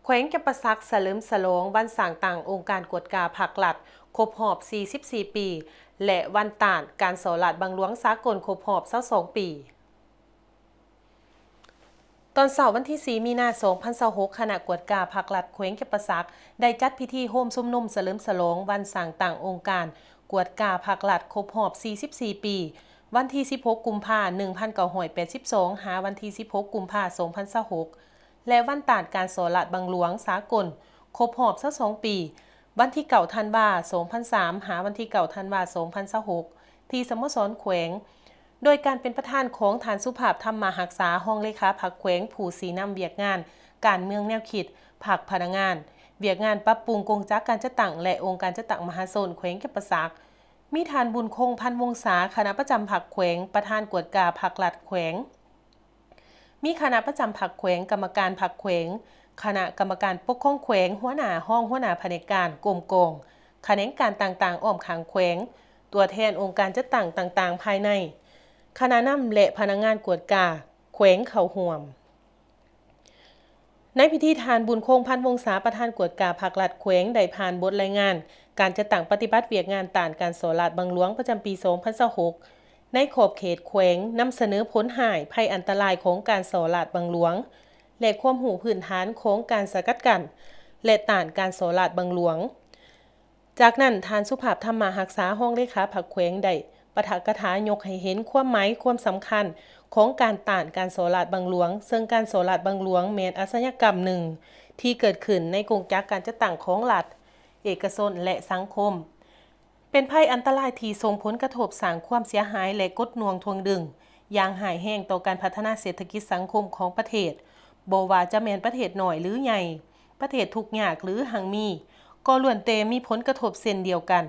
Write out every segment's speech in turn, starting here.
ແຂວງຈຳປາສັກສະເຫຼີມສະຫຼອງວັນສ້າງຕັ້ງອົງການກວດກາພັກລັດຄົບຮອບສີ່ສິບສີ່ປີ ແລະ ວັນຕ້ານການສໍ້ລາດບັງຫຼວງສາກົນຄົບຮອບຊາວສອງປີ. ຕອນເຊົ້າວັນທີສີ່ມີນາສອງພັນຊາວຫົກ ຄະນະກວດກາພັກລັດແຂວງຈຳປາສັກໄດ້ຈັດພິທີໂຮມຊຸມນຸມສະເຫຼີມສະຫຼອງວັນສ້າງຕັ້ງອົງການກວດກາພັກລັດຄົບຮອບສີ່ສິບສີ່ປີ ວັນທີສິບຫົກກຸມພາໜຶ່ງພັນເກົ້າຮ້ອຍແປດສິບສອງ ຫາວັນທີສິບຫົກກຸມພາສອງພັນຊາວຫົກ ແລະ ວັນຕ້ານການສໍ້ລາດບັງຫຼວງສາກົນຄົບຮອບຊາວສອງປີ ວັນທີເກົ້າທັນວາສອງພັນສາມ ຫາວັນທີເກົ້າທັນວາສອງພັນຊາວຫົກ ທີ່ສະໂມສອນແຂວງ ໂດຍການເປັນປະທານຂອງທ່ານ ສຸພາບ ທຳມະຮັກສາ ຮອງເລຂາພັກແຂວງ ຜູ້ຊີ້ນຳວຽກງານການເມືອງແນວຄິດ, ພັກພະນັກງານ, ວຽກງານປັບປຸງກົງຈັກການຈັດຕັ້ງ ແລະ ອົງການຈັດຕັ້ງມະຫາຊົນແຂວງຈຳປາສັກ, ມີທ່ານ ບຸນຄົງ ພັນວົງສາ ຄະນະປະຈຳພັກແຂວງ, ປະທານກວດກາພັກລັດແຂວງ, ມີຄະນະປະຈຳພັກແຂວງ, ກຳມະການພັກແຂວງ, ຄະນະກຳມະການປົກຄອງແຂວງ, ຫົວໜ້າ, ຮອງຫົວໜ້າພະແນກການ, ກົມກອງ, ຂະແໜງການຕ່າງໆອ້ອມຂ້າງແຂວງ, ຕົວແທນອົງການຈັດຕັ້ງຕ່າງໆພາຍໃນ, ຄະນະນຳ ແລະ ພະນັກງານກວດກາແຂວງເຂົ້າຮ່ວມ. ໃນພິທີ, ທ່ານ ບຸນຄົງ ພັນວົງສາ ປະທານກວດກາພັກລັດແຂວງ ໄດ້ຜ່ານບົດລາຍງານການຈັດຕັ້ງປະຕິບັດວຽກງານຕ້ານການສໍ້ລາດບັງຫຼວງປະຈຳປີສອງພັນຊາວຫົກ ໃນຂອບເຂດແຂວງ, ນຳສະເໜີຜົນຮ້າຍ, ໄພອັນຕະລາຍຂອງການສໍ້ລາດບັງຫຼວງ ແລະ ຄວາມຮູ້ພື້ນຖານຂອງການສະກັດກັ້ນ ແລະ ຕ້ານການສໍ້ລາດບັງຫຼວງ. ຈາກນັ້ນ, ທ່ານ ສຸພາບ ທຳມະຮັກສາ ຮອງເລຂາພັກແຂວງ ໄດ້ປາຖະກະຖາຍົກໃຫ້ເຫັນຄວາມໝາຍຄວາມສຳຄັນຂອງການຕ້ານການສໍ້ລາດບັງຫຼວງ, ເຊິ່ງການສໍ້ລາດບັງຫຼວງແມ່ນອາຊະຍາກຳໜຶ່ງທີ່ເກີດຂຶ້ນໃນກົງຈັກການຈັດຕັ້ງຂອງລັດ, ເອກະຊົນ ແລະ ສັງຄົມ, ເປັນໄພອັນຕະລາຍທີ່ສົ່ງຜົນກະທົບ, ສ້າງຄວາມເສຍຫາຍ ແລະ ກົດໜ່ວງຖ່ວງດຶງຢ່າງຮ້າຍແຮງຕໍ່ການພັດທະນາເສດຖະກິດສັງຄົມຂອງປະເທດ, ບໍ່ວ່າຈະແມ່ນປະເທດນ້ອຍ ຫຼື ໃຫຍ່, ປະເທດທຸກຍາກ ຫຼື ຮັ່ງມີ ກໍລ້ວນແຕ່ມີຜົນກະທົບເຊັ່ນດຽວກັນ.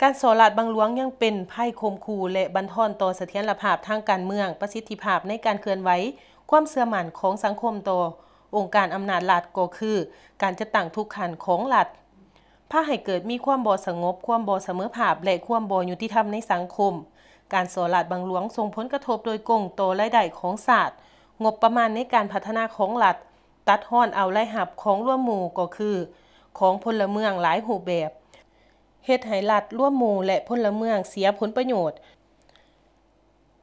ການສໍ້ລາດບັງຫຼວງຍັງເປັນໄພຂົ່ມຂູ່ ແລະ ບັນທອນຕໍ່ສະຖຽນລະພາບທາງການເມືອງ, ປະສິດທິພາບໃນການເຄື່ອນໄຫວ, ຄວາມເຊື່ອໝັ້ນຂອງສັງຄົມຕໍ່ອົງການອຳນາດລັດ ກໍຄືການຈັດຕັ້ງທຸກຂັ້ນຂອງລັດ, ພາໃຫ້ເກີດມີຄວາມບໍ່ສະຫງົບ, ຄວາມບໍ່ສະເໝີພາບ ແລະ ຄວາມບໍ່ຍຸຕິທຳໃນສັງຄົມ. ການສໍ້ລາດບັງຫຼວງສົ່ງຜົນກະທົບໂດຍກົງຕໍ່ລາຍໄດ້ຂອງຊາດ, ງົບປະມານໃນການພັດທະນາຂອງລັດ, ຕັດຮອນເອົາລາຍຮັບຂອງລວມໝູ່ ກໍຄືຂອງພົນລະເມືອງຫຼາຍຮູບແບບ, ເຮັດໃຫ້ລັດ, ລວມໝູ່ ແລະ ພົນລະເມືອງເສຍຜົນປະໂຫຍດ.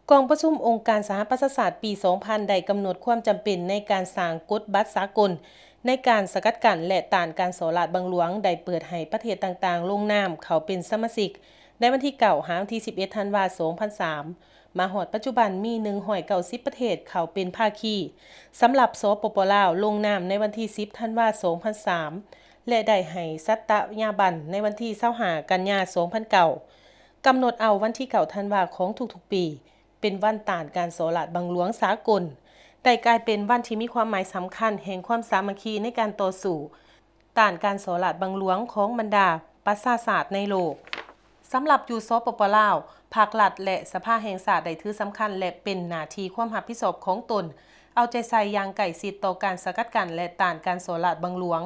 ກອງປະຊຸມອົງການສະຫະປະຊາຊາດປີສອງພັນ ໄດ້ກຳນົດຄວາມຈຳເປັນໃນການສ້າງກົດບັດສາກົນໃນການສະກັດກັ້ນ ແລະ ຕ້ານການສໍ້ລາດບັງຫຼວງ, ໄດ້ເປີດໃຫ້ປະເທດຕ່າງໆລົງນາມເຂົ້າເປັນສະມາຊິກໃນວັນທີເກົ້າ ຫາວັນທີສິບເອັດ ທັນວາ ສອງພັນສາມ. ມາຮອດປັດຈຸບັນມີໜຶ່ງຮ້ອຍເກົ້າສິບປະເທດເຂົ້າເປັນພາຄີ. ສຳລັບ ສປປ ລາວ ລົງນາມໃນວັນທີສິບ ທັນວາ ສອງພັນສາມ ແລະ ໄດ້ໃຫ້ສັດຕະຍາບັນໃນວັນທີຊາວຫ້າ ກັນຍາ ສອງພັນເກົ້າ. ກຳນົດເອົາວັນທີເກົ້າ ທັນວາ ຂອງທຸກໆປີ ເປັນວັນຕ້ານການສໍ້ລາດບັງຫຼວງສາກົນ, ໄດ້ກາຍເປັນວັນທີ່ມີຄວາມໝາຍສຳຄັນແຫ່ງຄວາມສາມັກຄີໃນການຕໍ່ສູ້ ຕ້ານການສໍ້ລາດບັງຫຼວງຂອງບັນດາປະຊາຊາດໃນໂລກ. ສຳລັບຢູ່ ສປປ ລາວ, ພັກລັດ ແລະ ສະພາແຫ່ງຊາດໄດ້ຖືສຳຄັນ ແລະ ເປັນໜ້າທີ່ຄວາມຮັບຜິດຊອບຂອງຕົນ, ເອົາໃຈໃສ່ຢ່າງໃກ້ຊິດຕໍ່ການສະກັດກັ້ນ ແລະ ຕ້ານການສໍ້ລາດບັງຫຼວງ,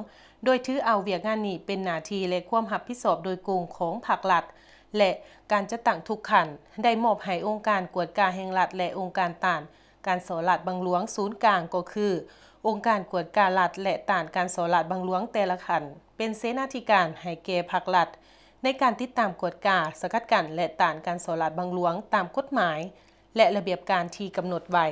ໂດຍຖືເອົາວຽກງານນີ້ເປັນໜ້າທີ່ ແລະ ຄວາມຮັບຜິດຊອບໂດຍກົງຂອງພັກລັດ ແລະ ການຈັດຕັ້ງທຸກຂັ້ນ, ໄດ້ມອບໃຫ້ອົງການກວດກາແຫ່ງລັດ ແລະ ອົງການຕ້ານ ການສໍ້ລາດບັງຫຼວງສູນກາງ ກໍຄື ອົງການກວດກາລັດ ແລະ ຕ້ານການສໍ້ລາດບັງຫຼວງແຕ່ລະຂັ້ນ ເປັນເສນາທິການໃຫ້ແກ່ພັກລັດ ໃນການຕິດຕາມກວດກາ, ສະກັດກັ້ນ ແລະ ຕ້ານການສໍ້ລາດບັງຫຼວງຕາມກົດໝາຍ ແລະ ລະບຽບການທີ່ກຳນົດໄວ້.